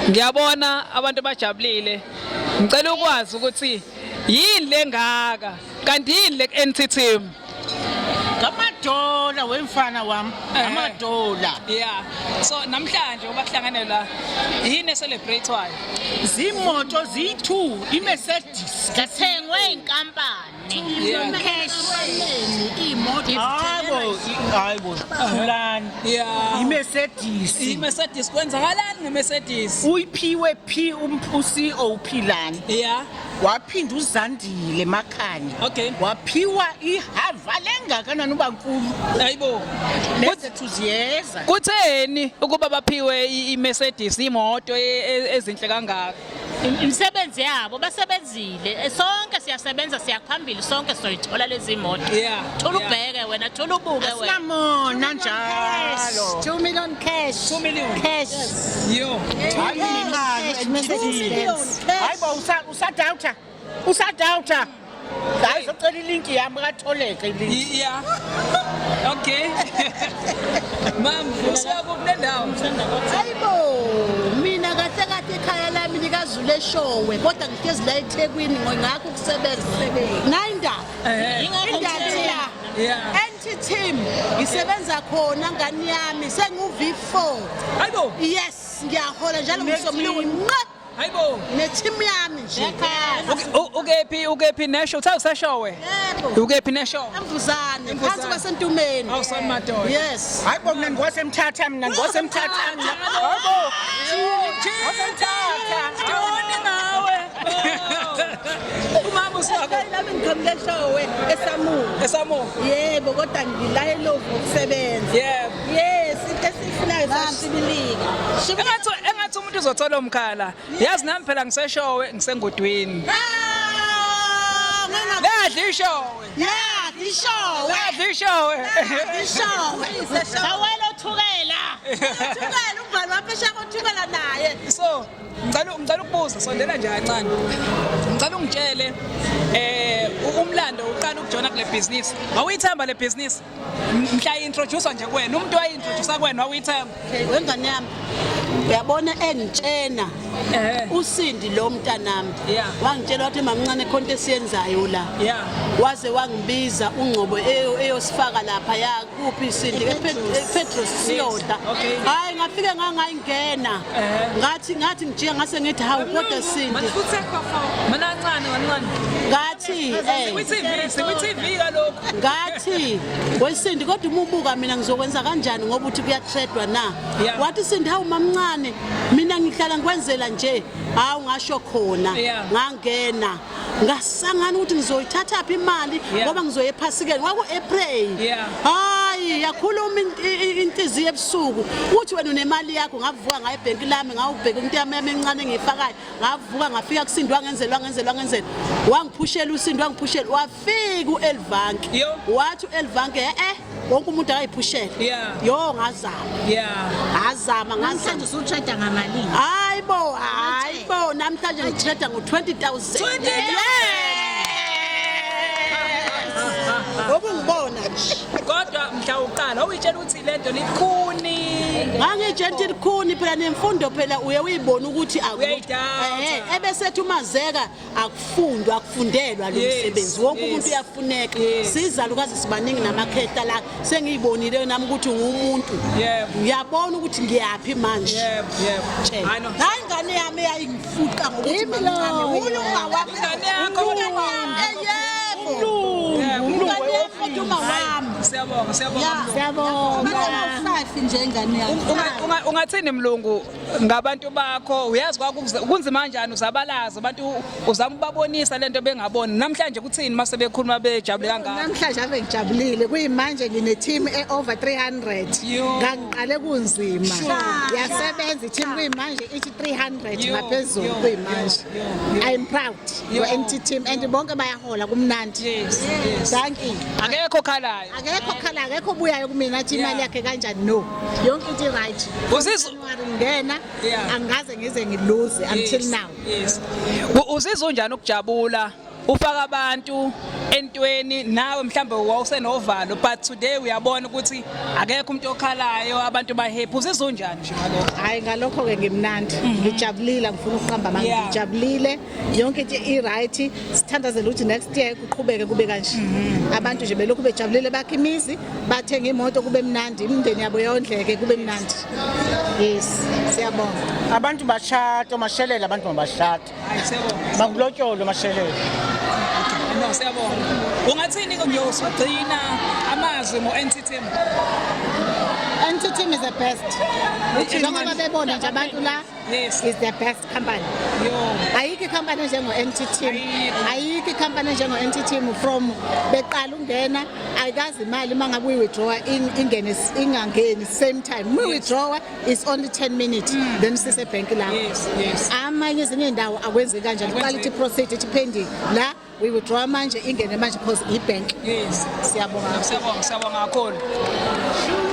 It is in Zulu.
Ngiyabona abantu bajabulile. Ngicela ukwazi ukuthi yini lengaka kanti yini le NT team? Ngamadola wemfana wami, amadola. Yeah. So namhlanje uba kuhlangane la yini ecelebratewayo? Zimoto ziyi-2 iMercedes. Zathengwe inkampani. Hayibo, hayibo, Thulani. Yeah. IMercedes. I-Mercedes, kwenzakalani nge-Mercedes? Uyiphiwe phi u-CEO Philani? Waphinda uZandile Makhanya. Waphiwa ihava lengakanani uba nkulu. Hayibo. Nezethu ziyeza. Kutheni ukuba baphiwe i-Mercedes, imoto ezinhle kangaka? Imisebenzi yabo, basebenzile. Sonke siyasebenza, siyaphambili, sonke soyithola lezi moto. Thola ubheke wena, thola ubuke wena. Asinamona njalo. 2 million cash. 2 million cash. Yo. Hayi imali. Cash, Mercedes Benz. Hayi bo, usadoubta. Usadoubta. Hayi, zocela ilinki yami katholeke ilinki. Yeah. Okay. Mam, usuka kuphi nendawo? Hayibo, mina kahle kahle ekhaya lami likaZulu eShowe, kodwa ngihlezi la eThekwini ngakho ukusebenza. Nayi indaba. Indaba ila. NT team ngisebenza khona ngani yami sengu V4. Hayibo. Yes, ngiyahola njalo ngomsombuluko. Hayibo. Ne team yami nje. Ukephi, ukephi nesho? Uthe useshowe? Yebo. Ukephi nesho? Emvuzane, phansi kwaseNtumeni. Awu son madoda. Yes. Hayibo, mina ngosemthatha, mina ngosemthatha. Hayibo. Ngosemthatha. Joni ngawe. Umama usako. Nami ngiqhamuke eShowe eSamu. ESamu. Yebo, kodwa ngila eLovu ukusebenza. Yebo. Yes, into esifunayo sashibilika. Engathi umuntu uzothola umkhala. Yazi nami phela ngiseshowe, ngisengodweni. Ladla ishowe. Ladla ishowe. Ladla ishowe. Ladla ishowe. Sawela uthukela. Uthukela umbhalo waphesha kothukela naye. So, ngicela ukubuza, sondela nje kancane. Ngicela ungitshele umlando uqala ukujona kule business. Wawuyithemba le business? Mhla introduce nje kuwena, umuntu wayintroduce kuwena wawuyithemba? Okay, wengane yami. Uyabona engitshena uSindi lo mntanami. Wangitshela wathi mamncane khonto esiyenzayo la. Waze wangibiza uNgcobo eyosifaka lapha ya kuphi Sindi ePetros siyodla. Hayi ngafike ngangayingena. Ngathi ngijike ngase ngithi hawu kodwa Sindi. Mina kancane kancane. Ngathi Sikwi TV, sikwi TV kalokho. Ngathi wesindi kodwa uma ubuka mina ngizokwenza kanjani ngoba uthi kuyatredwa na? Wathi Sindi hawu mamncane mina ngihlala ngikwenzela nje. Hawu ngasho khona ngangena. Ngasangana ukuthi ngizoyithatha phi imali ngoba ngizoya ephasikeni kwaku April. Hayi yakhuluma inhliziyo ebusuku uthi wena unemali yakho. Ngavuka ngaye ebhenki lami ngawubheka into yami encane engiyifakayo. Ngavuka ngafika kuSindi wangenzela wangenzela wangenzela wangiphushela uSindi wangiphushela wafika uElvanke wathi uElvanke wonke umuntu akayiphushele. Yo ngazama. Ngazama ngazama. Namhlanje usutrade ngamalini? Hayibo, hayibo, namhlanje ngitrade ngo 20,000. Obungibona nje. Kodwa mhla uqala uyitshela ukuthi lento likhuni. Ngangitshela ukuthi likhuni phela nemfundo phela uye uyibona ukuthi ebesethi umazeka akufundwa, akufundelwa lo msebenzi. Wonke umuntu uyafuneka. Sizalukazi sibaningi namakhehla la sengiyibonile nami ukuthi ngumuntu. Ngiyabona ukuthi ngiyaphi manje. Hayi ingane yami eyayingifuqa ngokuthi mamncane uyu uma wami. Ingane yakho. Yebo. Ingane yakho kodwa uma wami. Siyabonga, siyabonga. Siyabonga. Five nje ingane yakho. Ungathini mlungu ngabantu bakho? Uyazi kunzima kanjani uzabalaza abantu, uzama ukubabonisa lento bengaboni. Namhlanje kuthini mase bekhuluma bejabule kangaka? Namhlanje ave ngijabulile. Kuyimanje ngine team e over 300. Ngangiqale kunzima. Yasebenza i-team kuyimanje ithi 300 ngaphezulu kuyimanje. I'm proud your NT team and bonke bayahola kumnandi. Thank you. Akekho khalayo. Akekho khalayo, akekho obuyayo kumina athi imali yakhe kanjani no. Yonke into right. Uzizwa ngena angaze ngize ngiluze until now. Yes. Uzizwa unjani ukujabula Ufaka abantu entweni nawe mhlambe wawusenovalo, but today uyabona ukuthi akekho umuntu okhalayo, abantu ba happy. Uzizwa unjani nje ngalokho? Hayi, ngalokho-ke ngimnandi, ngijabulile, ngifuna ukuqamba amanga. Ngijabulile, yonke into i-right. Sithandazela ukuthi next year kuqhubeke kube kanje, abantu nje belokhu bejabulile, bakhe imizi, bathenge imoto, kube mnandi, imindeni yabo yondleke, kube mnandi. Yes, siyabonga. Abantu bashada omashelela, abantu mabashada. Hayi, siyabonga. Makulotsholwe mashelela. No, siyabonga. Ungathini ke ngiyosugcina amazwi ngo-NT Team? NT Team is the best, njengoba bebona nje abantu la. Is the best company. Ayikho ikhampani enjengo-NT Team. Ayikho. Ayikho ikhampani enjengo-NT Team. From beqala ungena, ayikazi imali uma ngabe uyi-withdrawa ingene ingangeni same time. Uma uyi-withdrawa is only 10 minutes, then sisebhenki lakho. yes yes Amanye ezinye iy'ndawo akwenzeki kanjalo, kuqala ithi proceed, ithi pending. La we withdraw manje, ingene manje, because i-bank. Siyabonga. Siyabonga, siyabonga kakhulu.